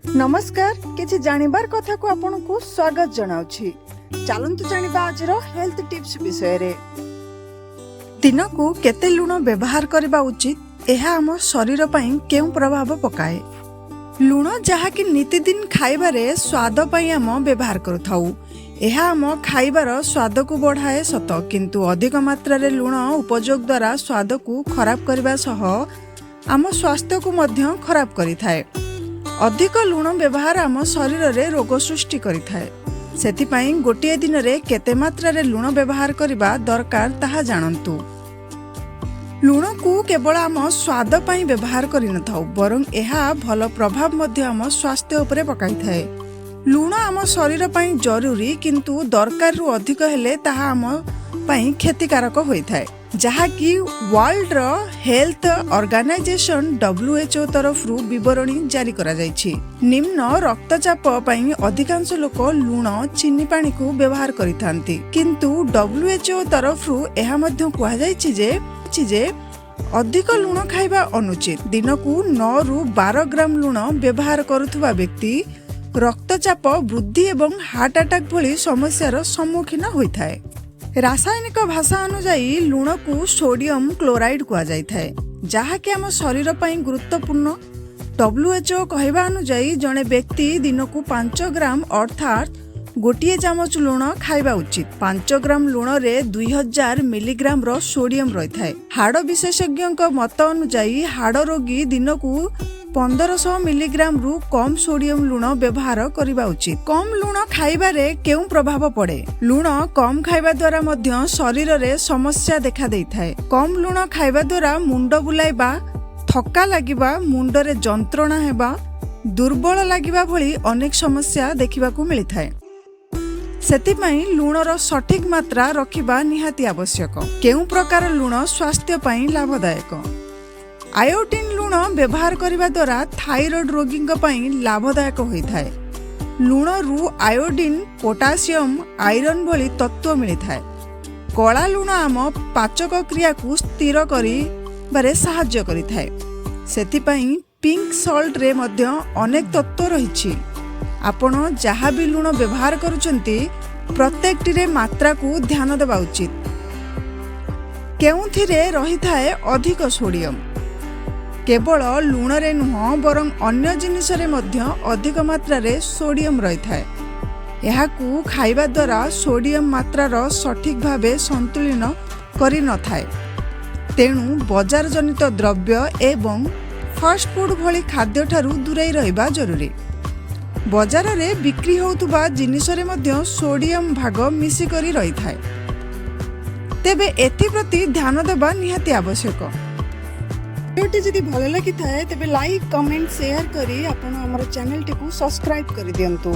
ନମସ୍କାର, କିଛି ଜାଣିବାର କଥାକୁ ଆପଣଙ୍କୁ ସ୍ୱାଗତ ଜଣାଉଛି। ଚାଲନ୍ତୁ ଜାଣିବା ଆଜିର ହେଲ୍ଥ ଟିପ୍ସ ବିଷୟରେ। ଦିନକୁ କେତେ ଲୁଣ ବ୍ୟବହାର କରିବା ଉଚିତ? ଏହା ଆମ ଶରୀର ପାଇଁ କେଉଁ ପ୍ରଭାବ ପକାଏ? ଲୁଣ, ଯାହାକି ନିତିଦିନ ଖାଇବାରେ ସ୍ୱାଦ ପାଇଁ ଆମ ବ୍ୟବହାର କରୁଥାଉ, ଏହା ଆମ ଖାଇବାର ସ୍ୱାଦକୁ ବଢ଼ାଏ ସତ, କିନ୍ତୁ ଅଧିକ ମାତ୍ରାରେ ଲୁଣ ଉପଯୋଗ ଦ୍ୱାରା ସ୍ୱାଦକୁ ଖରାପ କରିବା ସହ ଆମ ସ୍ୱାସ୍ଥ୍ୟକୁ ମଧ୍ୟ ଖରାପ କରିଥାଏ। ଅଧିକ ଲୁଣ ବ୍ୟବହାର ଆମ ଶରୀରରେ ରୋଗ ସୃଷ୍ଟି କରିଥାଏ। ସେଥିପାଇଁ ଗୋଟିଏ ଦିନରେ କେତେ ମାତ୍ରାରେ ଲୁଣ ବ୍ୟବହାର କରିବା ଦରକାର, ତାହା ଜାଣନ୍ତୁ। ଲୁଣକୁ କେବଳ ଆମ ସ୍ୱାଦ ପାଇଁ ବ୍ୟବହାର କରିନଥାଉ, ବରଂ ଏହା ଭଲ ପ୍ରଭାବ ମଧ୍ୟ ଆମ ସ୍ୱାସ୍ଥ୍ୟ ଉପରେ ପକାଇଥାଏ। ଲୁଣ ଆମ ଶରୀର ପାଇଁ ଜରୁରୀ, କିନ୍ତୁ ଦରକାରରୁ ଅଧିକ ହେଲେ ତାହା ଆମ ପାଇଁ କ୍ଷତିକାରକ ହୋଇଥାଏ, ଯାହାକି ୱାର୍ଲଡର ହେଲ୍ଥ ଅର୍ଗାନାଇଜେସନ WHO ତରଫରୁ ବିବରଣୀ ଜାରି କରାଯାଇଛି। ନିମ୍ନ ରକ୍ତଚାପ ପାଇଁ ଅଧିକାଂଶ ଲୋକ ଲୁଣ ଚିନି ପାଣିକୁ ବ୍ୟବହାର କରିଥାନ୍ତି, କିନ୍ତୁ WHO ତରଫରୁ ଏହା ମଧ୍ୟ କୁହାଯାଇଛି ଯେ ଅଧିକ ଲୁଣ ଖାଇବା ଅନୁଚିତ। ଦିନକୁ 9ରୁ 12 ଗ୍ରାମ ଲୁଣ ବ୍ୟବହାର କରୁଥିବା ବ୍ୟକ୍ତି ରକ୍ତଚାପ ବୃଦ୍ଧି ଏବଂ ହାର୍ଟ ଆଟାକ୍ ଭଳି ସମସ୍ୟାର ସମ୍ମୁଖୀନ ହୋଇଥାଏ। ରାସାୟନିକ ଭାଷା ଅନୁଯାୟୀ ଲୁଣକୁ ସୋଡିୟମ କ୍ଲୋରାଇଡ୍ କୁହାଯାଇଥାଏ, ଯାହାକି ଆମ ଶରୀର ପାଇଁ ଗୁରୁତ୍ୱପୂର୍ଣ୍ଣ। WHO କହିବା ଅନୁଯାୟୀ ଜଣେ ବ୍ୟକ୍ତି ଦିନକୁ 5 ଗ୍ରାମ, ଅର୍ଥାତ୍ ଗୋଟିଏ ଚାମଚ ଲୁଣ ଖାଇବା ଉଚିତ। 5 ଗ୍ରାମ ଲୁଣରେ 2000 ମିଲିଗ୍ରାମର ସୋଡିୟମ ରହିଥାଏ। ହାଡ଼ ବିଶେଷଜ୍ଞଙ୍କ ମତ ଅନୁଯାୟୀ ହାଡ଼ ରୋଗୀ ଦିନକୁ 1500 ମିଲିଗ୍ରାମରୁ କମ୍ ସୋଡିୟମ ଲୁଣ ବ୍ୟବହାର କରିବା ଉଚିତ। କମ୍ ଲୁଣ ଖାଇବାରେ କେଉଁ ପ୍ରଭାବ ପଡ଼େ? ଲୁଣ କମ୍ ଖାଇବା ଦ୍ୱାରା ମଧ୍ୟ ଶରୀରରେ ସମସ୍ୟା ଦେଖା ଦେଇଥାଏ। କମ୍ ଲୁଣ ଖାଇବା ଦ୍ୱାରା ମୁଣ୍ଡ ବୁଲାଇବା, ଥକ୍କା ଲାଗିବା, ମୁଣ୍ଡରେ ଯନ୍ତ୍ରଣା ହେବା, ଦୁର୍ବଳ ଲାଗିବା ଭଳି ଅନେକ ସମସ୍ୟା ଦେଖିବାକୁ ମିଳିଥାଏ। ସେଥିପାଇଁ ଲୁଣର ସଠିକ ମାତ୍ରା ରଖିବା ନିହାତି ଆବଶ୍ୟକ। କେଉଁ ପ୍ରକାର ଲୁଣ ସ୍ୱାସ୍ଥ୍ୟ ପାଇଁ ଲାଭଦାୟକ? ଆୟୋଡିନ୍ ଲୁଣ ବ୍ୟବହାର କରିବା ଦ୍ୱାରା ଥାଇରଏଡ୍ ରୋଗୀଙ୍କ ପାଇଁ ଲାଭଦାୟକ ହୋଇଥାଏ। ଲୁଣରୁ ଆୟୋଡିନ୍, ପୋଟାସିୟମ, ଆଇରନ୍ ଭଳି ତତ୍ତ୍ୱ ମିଳିଥାଏ। କଳା ଲୁଣ ଆମ ପାଚକ କ୍ରିୟାକୁ ସ୍ଥିର କରିବାରେ ସାହାଯ୍ୟ କରିଥାଏ। ସେଥିପାଇଁ ପିଙ୍କ ସଲ୍ଟରେ ମଧ୍ୟ ଅନେକ ତତ୍ତ୍ୱ ରହିଛି। ଆପଣ ଯାହା ବି ଲୁଣ ବ୍ୟବହାର କରୁଛନ୍ତି, ପ୍ରତ୍ୟେକଟିରେ ମାତ୍ରାକୁ ଧ୍ୟାନ ଦେବା ଉଚିତ। କେଉଁଥିରେ ରହିଥାଏ ଅଧିକ ସୋଡିୟମ? କେବଳ ଲୁଣରେ ନୁହଁ, ବରଂ ଅନ୍ୟ ଜିନିଷରେ ମଧ୍ୟ ଅଧିକ ମାତ୍ରାରେ ସୋଡିୟମ ରହିଥାଏ। ଏହାକୁ ଖାଇବା ଦ୍ୱାରା ସୋଡିୟମ ମାତ୍ରାର ସଠିକ ଭାବେ ସନ୍ତୁଳନ କରିନଥାଏ। ତେଣୁ ବଜାର ଜନିତ ଦ୍ରବ୍ୟ ଏବଂ ଫାଷ୍ଟଫୁଡ୍ ଭଳି ଖାଦ୍ୟଠାରୁ ଦୂରେଇ ରହିବା ଜରୁରୀ। ବଜାରରେ ବିକ୍ରି ହେଉଥିବା ଜିନିଷରେ ମଧ୍ୟ ସୋଡିୟମ ଭାଗ ମିଶିକରି ରହିଥାଏ। ତେବେ ଏଥିପ୍ରତି ଧ୍ୟାନ ଦେବା ନିହାତି ଆବଶ୍ୟକ। ଭିଡ଼ିଓଟି ଯଦି ଭଲ ଲାଗିଥାଏ, ତେବେ ଲାଇକ୍, କମେଣ୍ଟ, ସେୟାର କରି ଆପଣ ଆମର ଚ୍ୟାନେଲଟିକୁ ସବସ୍କ୍ରାଇବ୍ କରିଦିଅନ୍ତୁ।